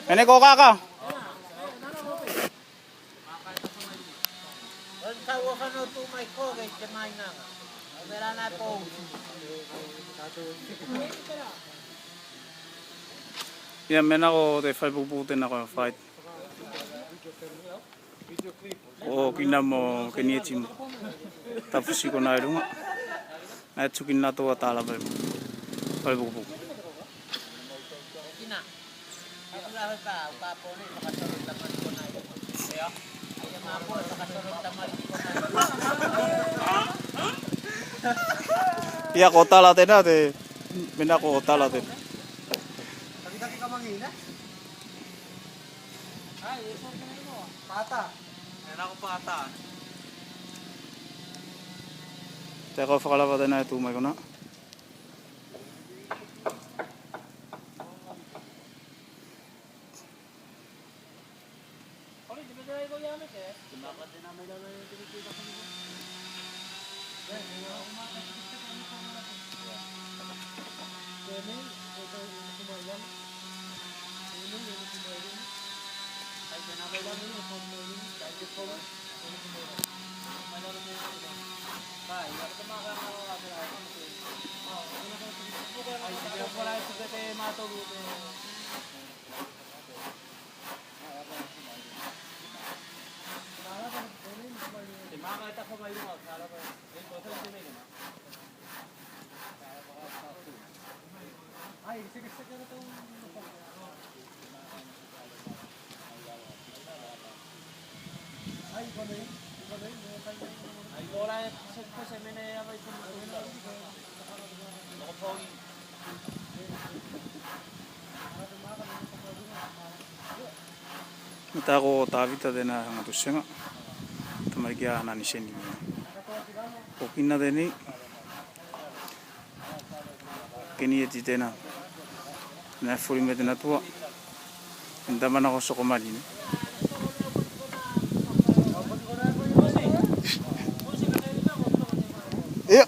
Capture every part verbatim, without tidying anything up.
Ene ko kaka. Ia, mena ko te falepukupuku tena ko fai. Ko Kina mo Kenieti mo Tafusi konā i luga. Na e tuki na tou a tala falepukupuku. Ia ko tala tena te, mena ko tala tena. Pata. Tena ko pata. Te ko fakalava tena e tu mai konā. Mata ko Tavita tena, aga tusega. Tamaliki a Naniseni. Ko Kina tenei. Kenieti tena. Na fuli mai tena tua. Tena tamana ko Sokomali ne. Ia.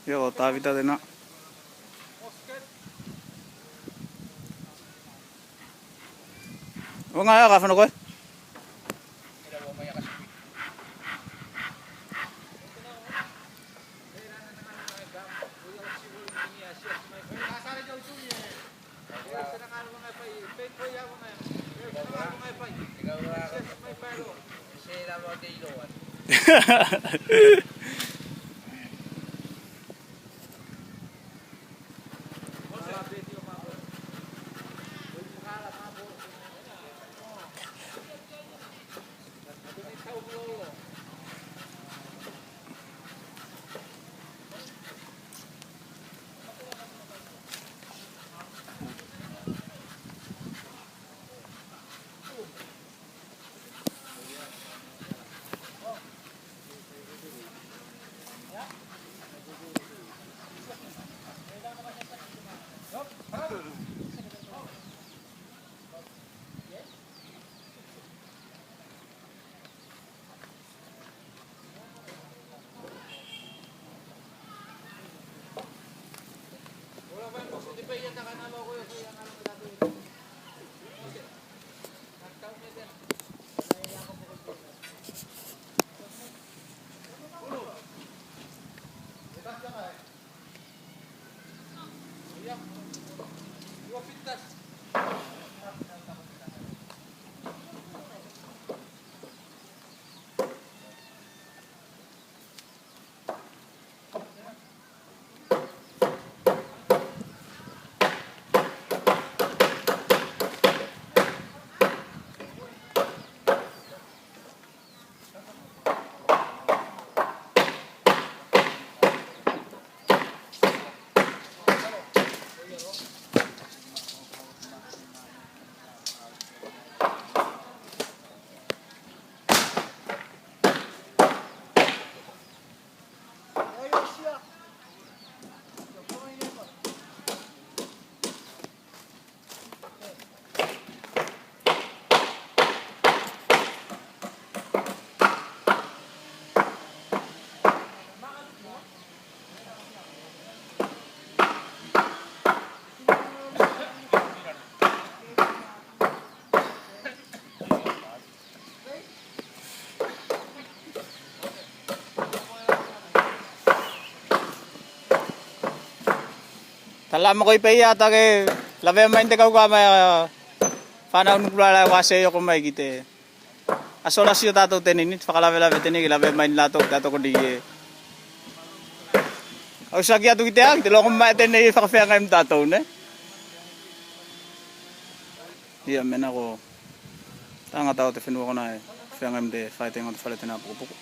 Ia ko Tavita tena. Ua ga ia ka fano koe. Tala mai koi pe ia ata ke lavea mai ne te kaukama a fanau Nukulala e wase e oko mai ki te aso lasi o tatou tenei ne fakalavelave tenei ke lavea mai ne latou tatou konei e. Au saki atu ki te ā, ki te logo mai tenei e fakafeagai mo tatou ne. Ia, mena ko tagata o te fenua konā e feagai mo te faitega o te fale tenā pukupuku.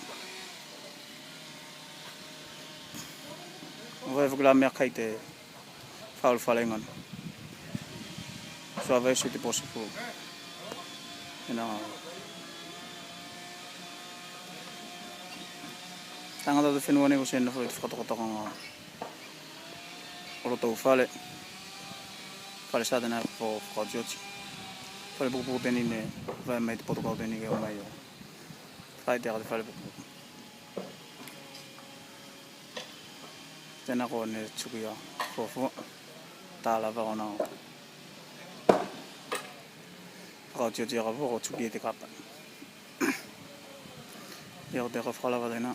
Ko fai foki la mea kai te faulufale igana. Suavai usu te po sefulu. Ena tagata o te fenua nei ko se nofo i te fakatokatokaga o lotou fale. Fale sa tenā e fakaotioti. Fale pukupuku tenei ne vae mai te potukau tenei ke o mai o fai te aka te fale pukupuku. Tenā ko ne tuku ia fuafua. Tala vaka ona o fakaotioti aka fua ko tuku ia te kapa. Ia ko te aka fakalava tenā.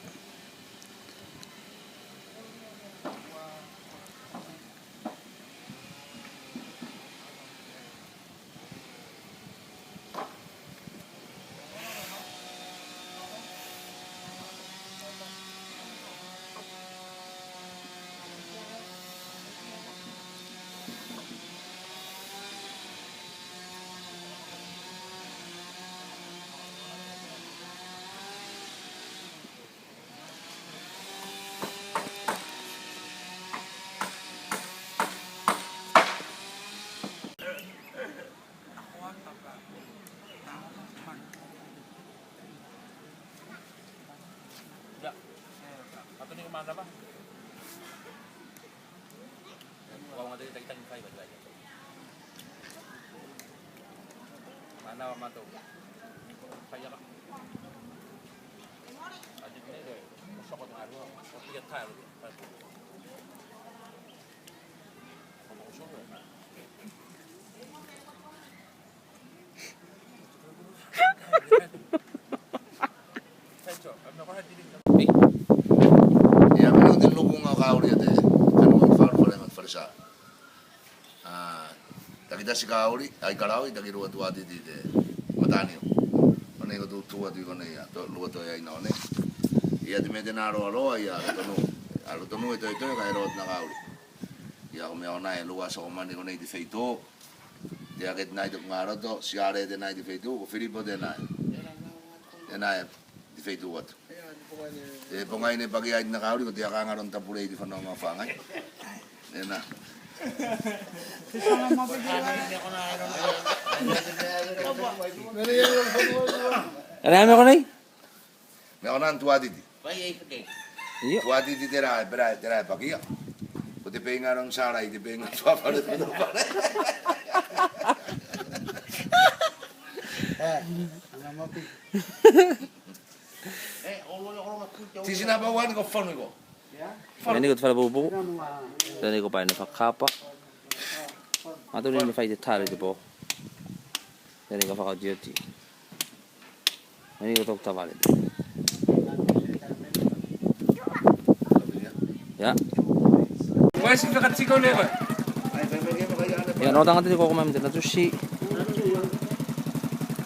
Mana wa matou. Fai aka. Ati nei le, o soko te ngarua, o pia tae lo. Ia, mena o te nuku ga o kauli a te fenua i fale, fale, fale sa. A, takitasi kauli, ai kalaui, takilua tuatiti te matanio. Konei ko tutu atu i konei a, to, lua toeaina konei. Ia te mea tenā loaloa, ia alotonu. Alotonu e toetoe, kae loa tenā kauli. Ia ko mea ona e lua soko mani konei te feitu. Te ake tenā i te kugaloto, siale tenā i te feitu, ko Filipo tenā. Tenā e te feitu atu. E pogai ne paki ai tenā kauli, ko te aka galo ne tapule i te fanoga o fagai. Tenā. E la mea konei? Mea konā tuatiti. Io. Tuatiti tela, tela, tela e pakia. Ko te peiga lona sala i te peiga tuafale, tuafale. Tisi na pau ani ko fonu iko. Mea nei ko te fale pukupuku. Tenei ko pae ne fakakapa. Matou nei ne fai te talo i te po. Tenei ka fakaotioti. Mea nei ko toku tavale. Ia. Ia, no tagata te koko mai mo tena tusi.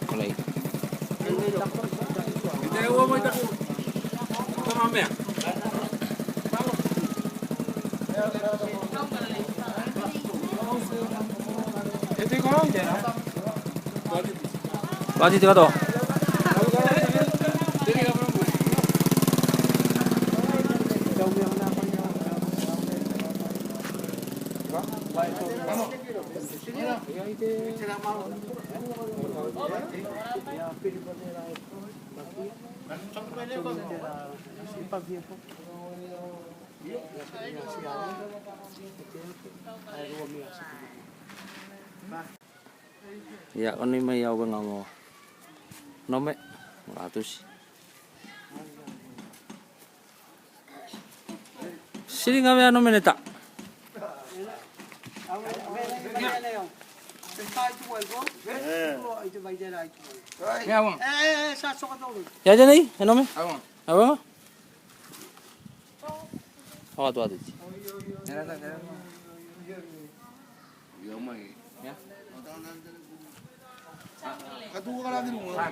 Kolei. Tuatiti katoa. Ia, konei mai au e ga mo Nome, mo la tusi. Sili ga mea Nome ne ta. Ia tenei, e Nome? Awa. Awa. Awa tuatiti. Ia mai. Ia. Ka tuka la ki luga. Ka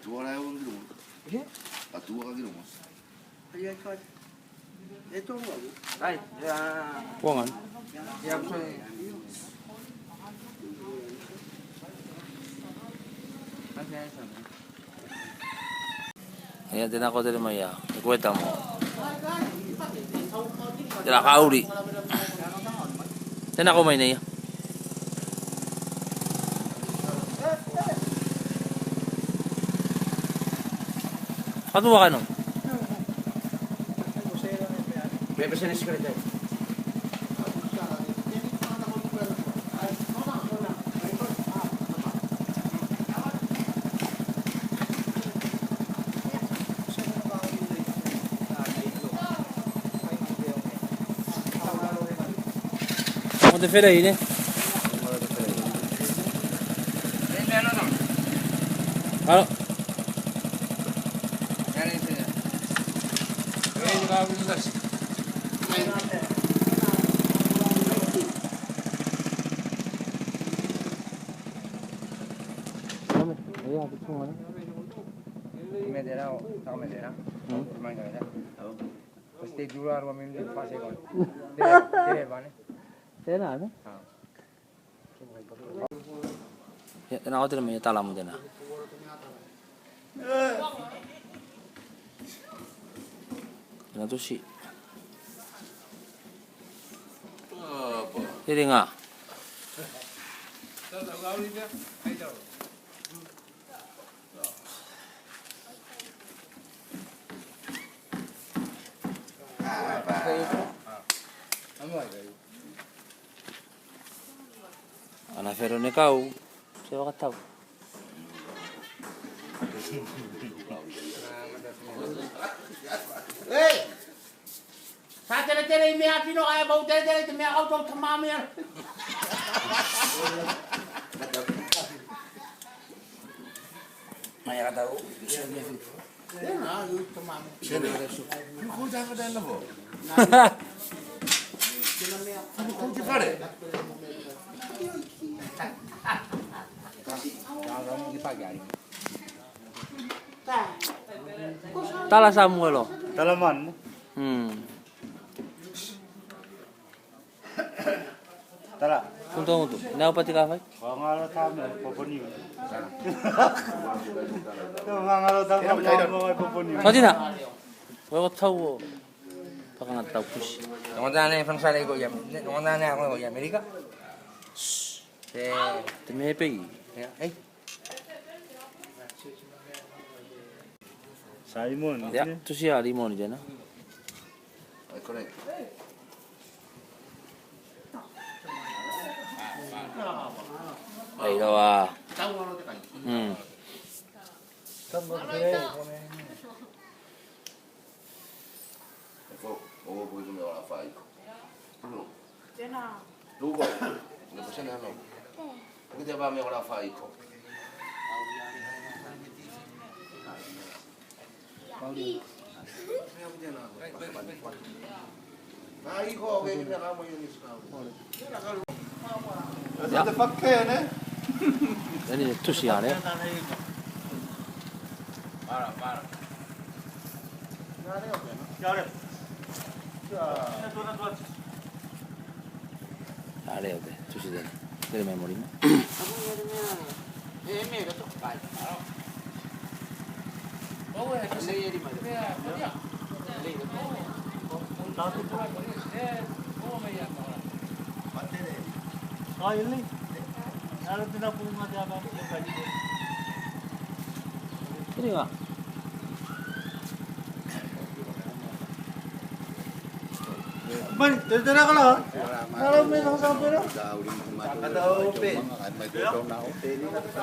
tuka la ki luga. Ka tuka ki luga. Ai, ia. Kuaga. Ia, sorry. Ia, tena ko tele mai ia. E koe tamo. Tela ka uli. Tena ko mai nei ia. Katu waka no. Me pese ne secretary. Mo te fere ine. Alo. Metera o, taka metera. Hmm. Mai ka metera. Peste dura rua minute fase kon. Tere, tere vane. Tena, ne? Ah. Ia, tena ko tele mai ia tala mo tena. Tena tusi. Iri ga. Ana fero ne kau se vakatau. Ei! Sa teletele i mea tino kae vau teletele i te mea kau tou tamā mea. Mai a katau. Tena, ui, tamā mea. Tena. Ui, ko tama tena vo. Ui, ko te fare. Tala Samuelo. Tala man. Hmm. Tala. Kunto kunto. Nau pati ka fai? Ko galo tama Papua Niu. Ko galo tama Papua Niu. Ko tina. Ko tau o. Pakanga tau pusi. Nongo tane fansale ko ia. Nongo tane ko ia Amerika. Te, te mea pei. Ia, ei. Saimoni. Ia, tusi a Limoni tena. Ai loa. Hmm. Tena. Tuko, ne pasene ano. Kite ba me ora fai ko. Ia. Tena tusi a lea. Ia lea o te tusi tena. Tele mai moli mai. Tiriga. Mai, te, te raka la. Raka me no sa pero.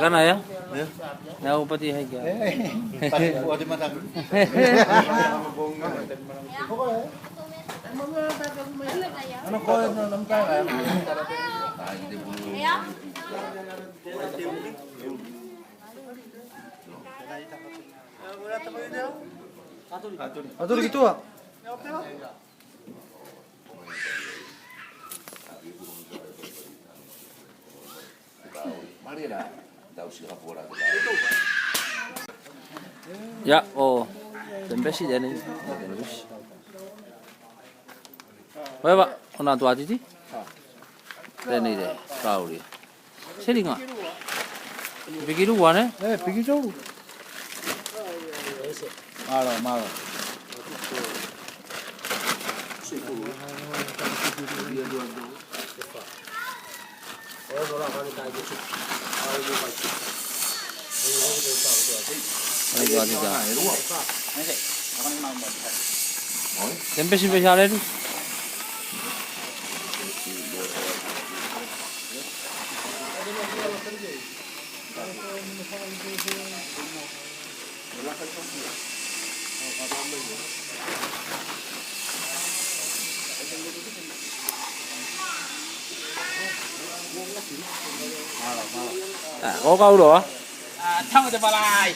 Kana ia? Ia. Ia, o pati hai kia. Pati o te mata. Ano ko no no mata. Ia. Aturi ki tua. Ia, o Tempesi tenei, o Tempesi. Oe va, ona tua titi. Tenei te kauri. Seliga. Piki lua ne? E, piki tolu. Malo, malo. Ai, ka tika. Tempesi, pesi a leli. A, ko kau loa. A, tago te palai.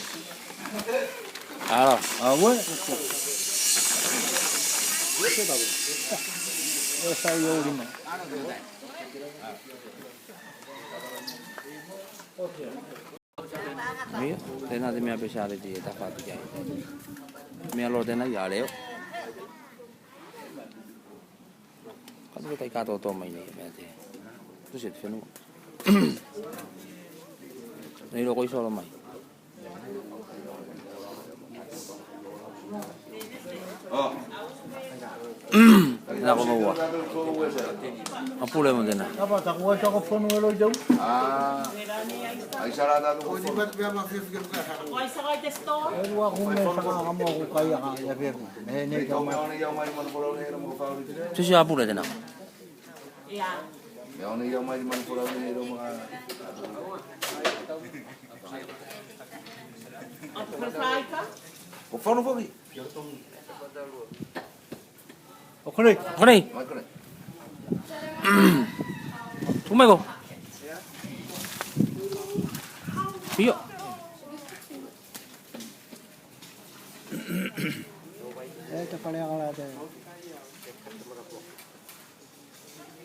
Alo. A, ue. E sai o lima. Ia, tena te mea pesialeti e tafa atu ki ai. Mea loa tena ia leo. Ka tuku tai katoatoa mai nei mea te tusi o te fenua. Nei lo koi solo mai. Tena ko maua. A pule mo tena. Apa taku ai sako fonu e loi tau. A. Ai sara taku fonu. E lua ku me saka ka mo ku kai a ka ia peku. E nei tau mai. Tusi a pule tena. Ko fonu foki. O konei. Konei. Mai konei. Tuku mai ko. Io. E te fale a la te.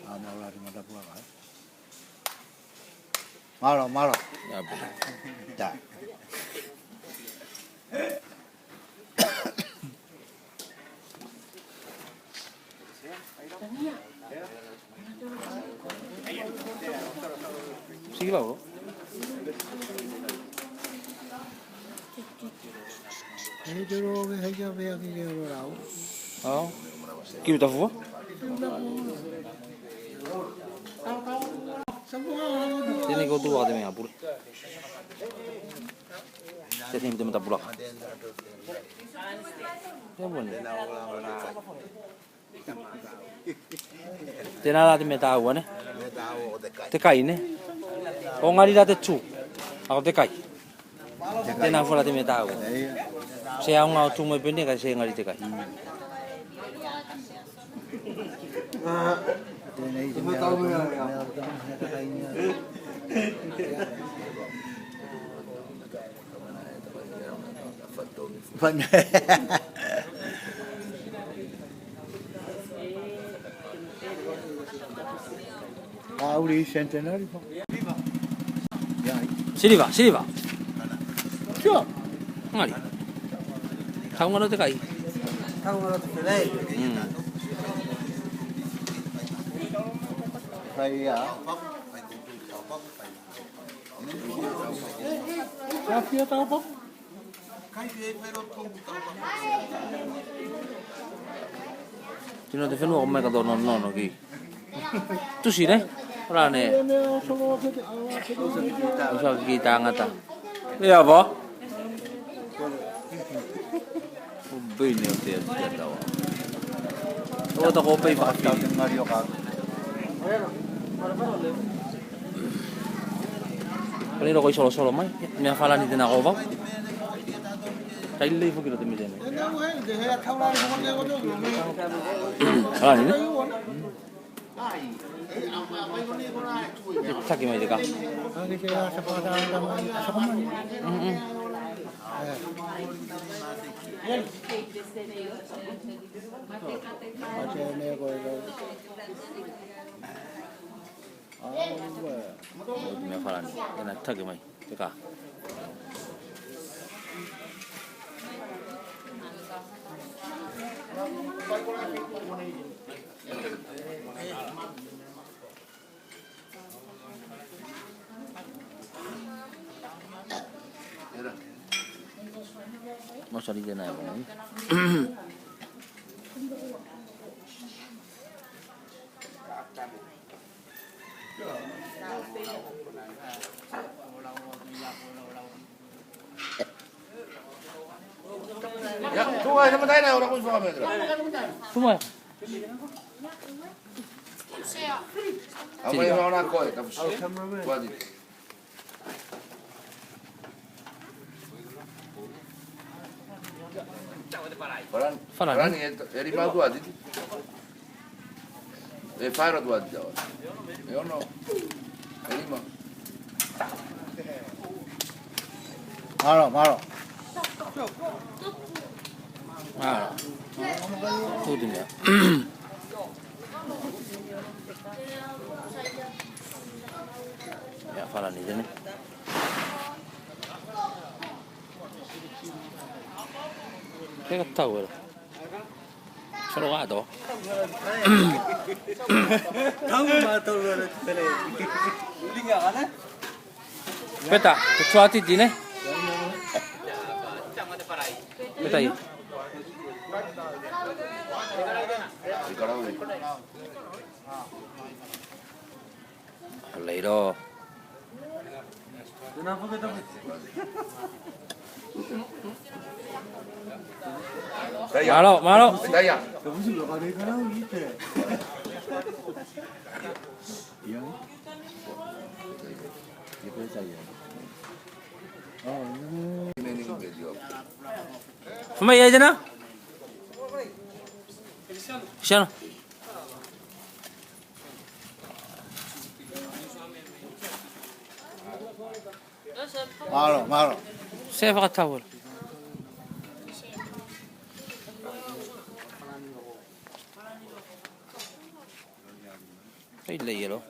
A, maula te matapulaka, e. Malo, malo. Ia, pule. Ta. Siki vau. E te lo ke hei a vea ki ke lo rau. Ao. Ki uta fua. Tenei ko tua te mea pule. Tenei te mea pulaka. Te mea pule. Tena la te mea taua ne? Te kai ne? O gali la te tu. A ko te kai. Tena fua la te mea taua. Se aoga o tu mai penei ka se gali te kai. A uli Centenary fa. Siliva, siliva. Sio. Gali. Kaugalo te kai. Kaugalo te kai. Mm. Kai ia. Ka fia taupaku. Tino te fenua ko mai ka to nonono ki. Tusi ne? Ora ne. Usa ki tagata. Ia va. O pei ne o te atu te atawa. O ta ko pei fakafili. Kani roko i solosolo mai. Mea falani tena ko vau. Kai lei foki lo te mea tenei. Falani ne? Taki mai te ka. Mm, mm. Mea falani, e na take mai, te ka. Masali tena e. Ia, tuga e, matai na ora ku soa metra. Tuga. Au mai ona koe, tapusi. Tuati. Falani. Falani. Falani, e, e rima tuati. E fai ra tuati taua. E ono. E rima. Malo, malo. Malo. Tuti mea. Ia, falani tena. Ke ka tau era. Solo ka to. Tau ma tau era tele. Peta, te tuatiti ne. Peta i. Leiro. Malo, malo. Fumai ai tena. Siano. Malo, malo. Se fakatau. Ei, le ielo.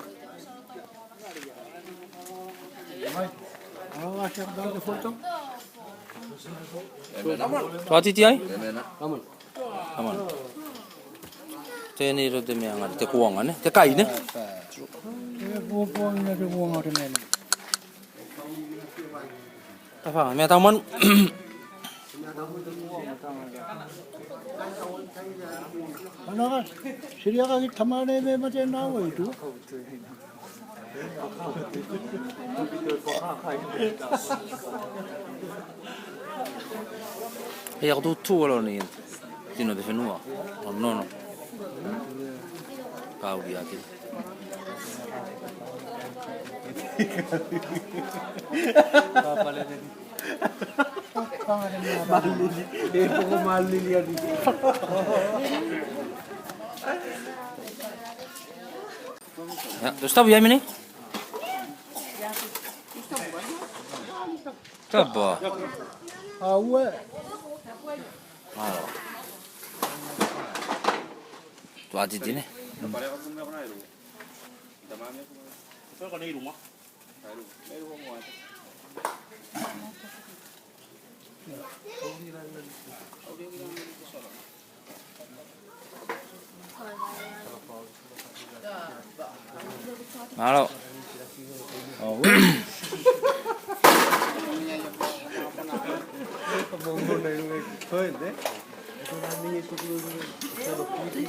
Tuatiti ai? Amon. Tenei lo te mea gale, te kuaga ne, te kai ne. Te kuaga, te kuaga te mea ne. Tafa, mea tau manu. Ana, sili aka ki tamane me mate na ua i tua. Ia ko tutu alo nei. Tino te fenua. O nono. Ka uki aki. Malili, e poko malili ani. Ia, tou stop ia mene. Tapa. Aue. Alo. Tuatiti ne. Alo.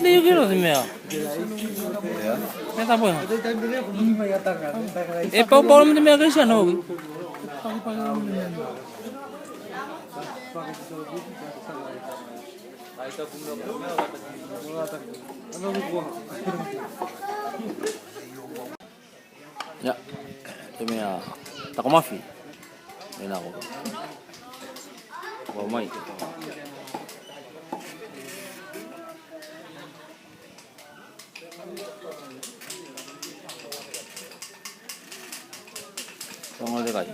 Te, te, te, te mea. Mea tapu e. E paupau me te mea Kerisiano. Ia, te mea takomafi. Mea nako. Vau mai. Toga te kai.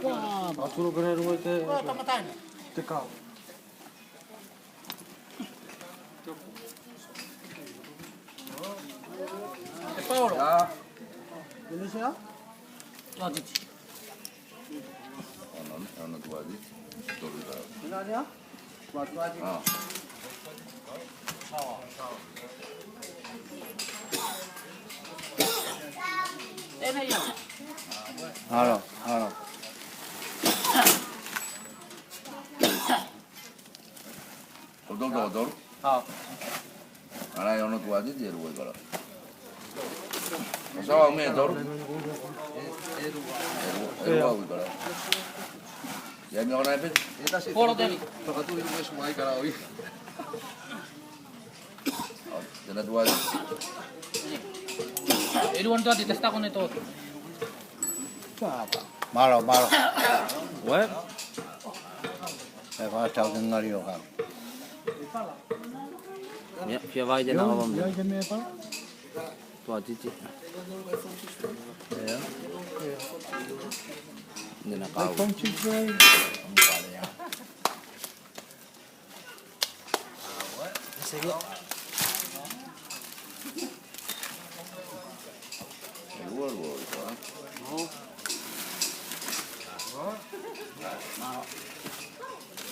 Ua, a turo pena i luga i te, te kau. E Paolo. Ia. Tuatiti. Ono, ono tuatiti. Tolu tau. Ina ia? Tuatiti. A. Ena ia. Alo, alo. Ko tolu tau tolu? A. Ala e ono tuatiti e lua i kala. Ko saua mea e tolu? E lua, e lua i kala. Ia mea ona e peti? Polo teni. Fakatuli ko mea sumai kala oi. Tena tuatiti. E lua tuatiti, tasi tako ne toto. Malo, malo. Ue. E fakatau te gari o ka. Ia, fia vai tena kava mea. Ia, te mea e pala. Tuatiti. Ia. Tena kau.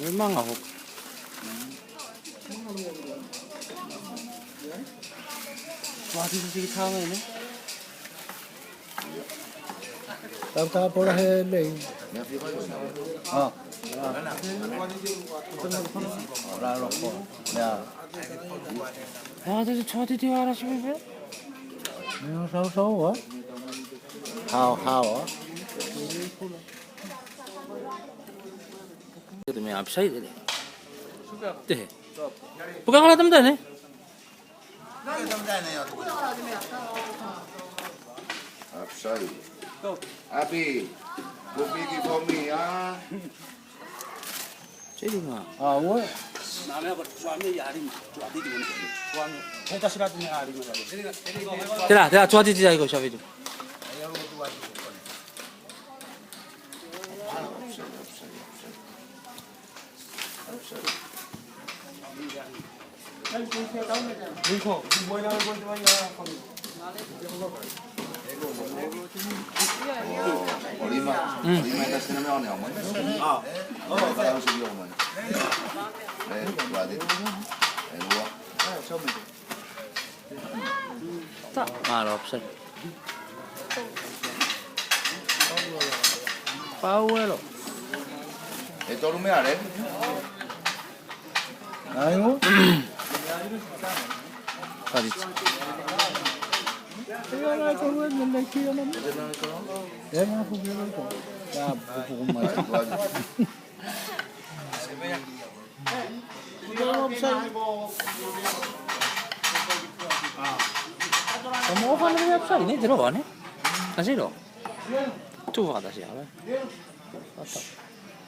E maga hoki. Tuatiti tau mai ne. Tau ka pola he lei. A. Ia. A, te tuatiti ara si pepe. Ia, sau, sau, a. Hao, hao, a. Te mea upside, e. Te. Puka kala tamata ne? Upside. Abi, go big for me, ah. Teli ga. A, ue. Tela, tela, tuatiti ai ko Savitu. O lima, o lima e tasi na mea o ne au mai. A, o lima e tasi na mea o ne au mai. E, tuatiti. E lua. Ta, malo upside. Pauelo. E tolu mea le. Aigo. Tuatiti. E ala e tolu e mea le ki ana. E mea fuki ana ko. Ia, fuku mai. Ka mo fana le upside ne te roa ne. Kasi lo. Tu fakatasi a.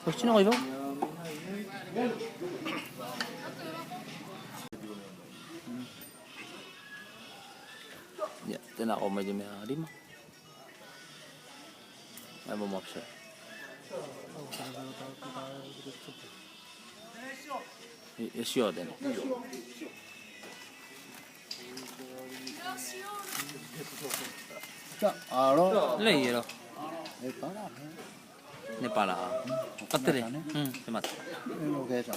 Ko tino ko ivo. Ia, tena ko mai te mea lima. Ai mo mapse. E, e sio tena. Ia, alo. Lei elo. E pala. Ne pala. Katere. Hmm, te mata. E no ke sa.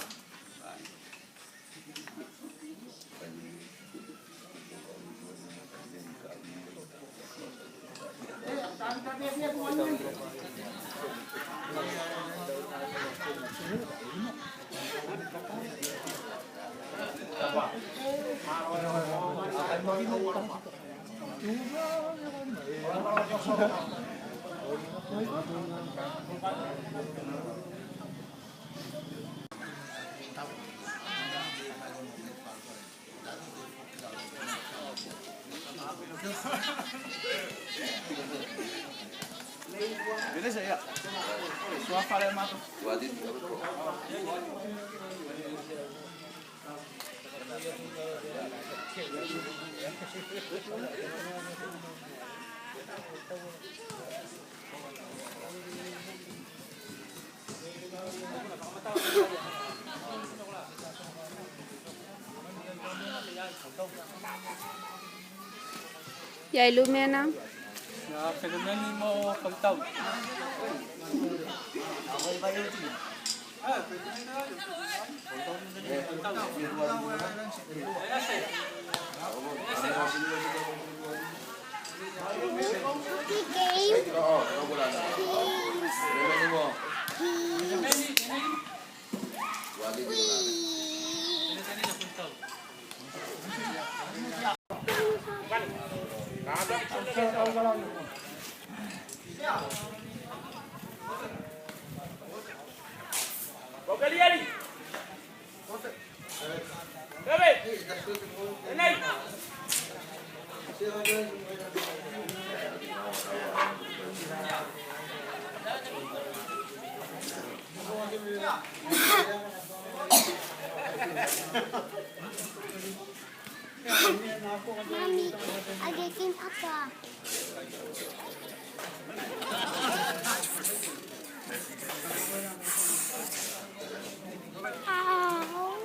Ia i luma na. Ia, Felemeni mo Faletau. Mami, ake kin apa? Au.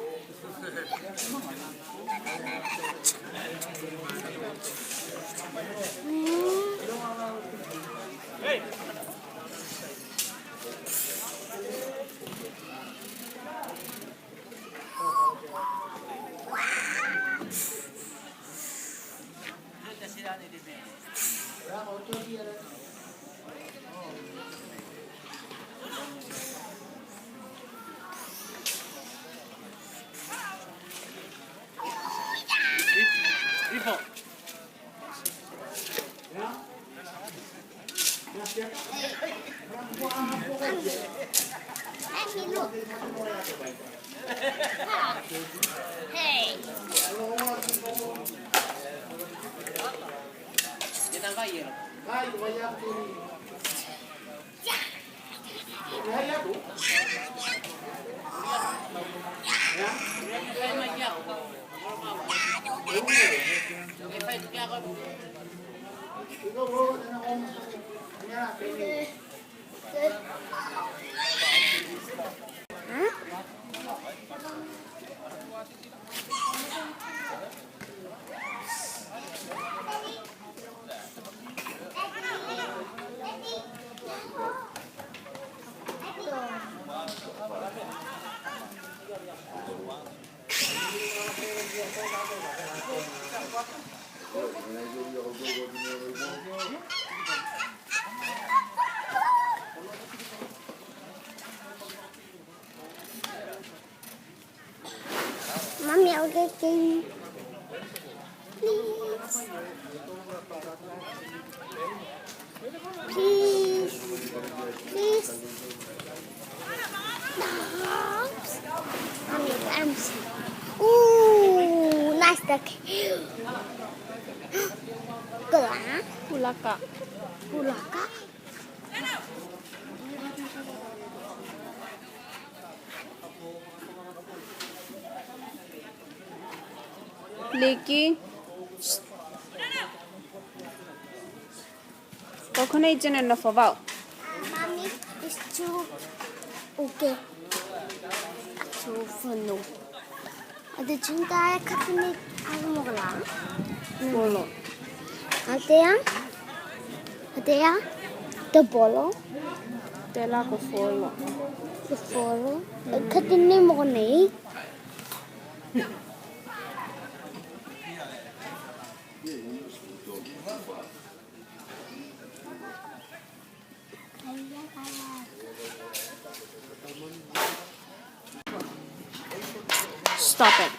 Mami, I'll get game. Please. Please. Please. Mami, arms. Ooh, nice duck. Go on. Pulaka. Pulaka. Liki. Ko konei tena nofo vau. Mami, it's too okay. Too fun. A te tuna e kati nei a mokola. Folo. A te a? A te a? Te polo. Tela ko folo. Ko folo. E kati nei mo konei. Stop it.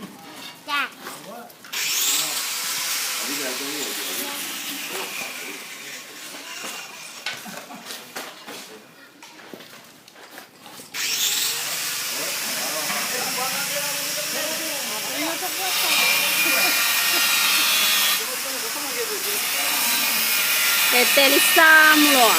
E teli sa muloa.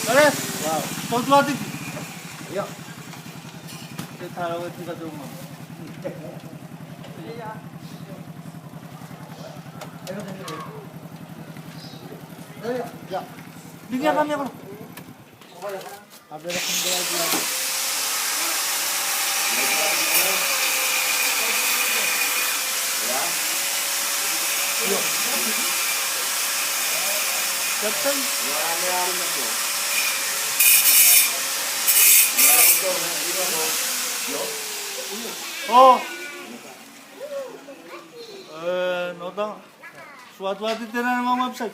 Ere? Wow. Tou tuatiki? Ia. Te taro e tika tou mau. Ia. Ia. Bibia kami ako. O. E, nota. Suatuati tena ne maua mai psai.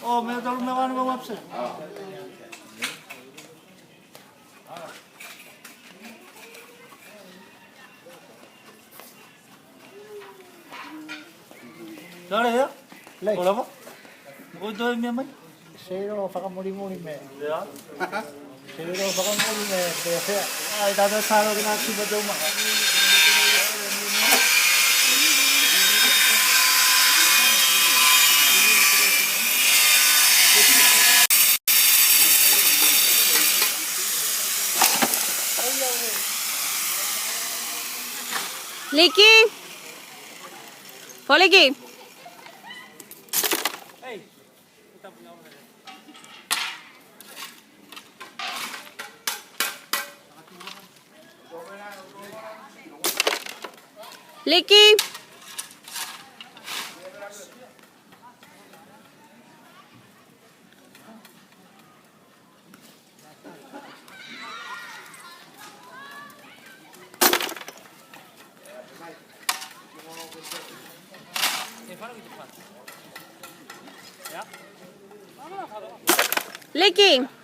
O, mea talu mea ne maua mai psai. Tare ia? Lei. Ko lava? Ko toe mea mai? Seiro fakamulimuli me. Ia. Seiro fakamulimuli me, pefea. Ai, tata taro kina ki matou ma. Liki. Ko Liki. Liki. Liki.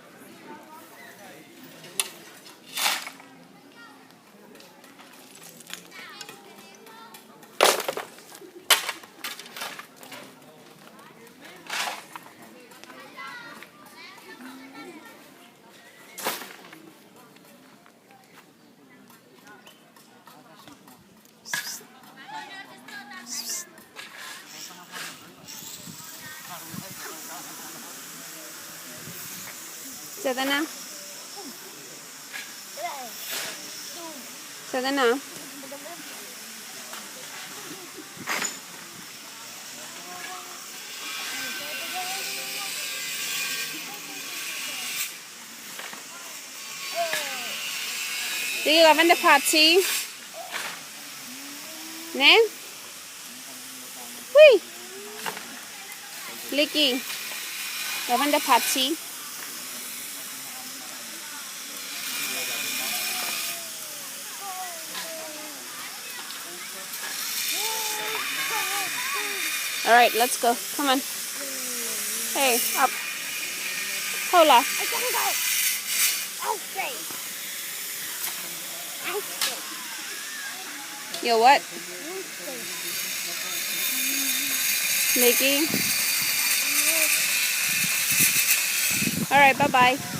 Sedena. Sedena. Liki, go find the party. Ne? Hui. Liki, go find the party. All right, let's go. Come on. Hey, up. Hola. You're what? Making? All right, bye-bye.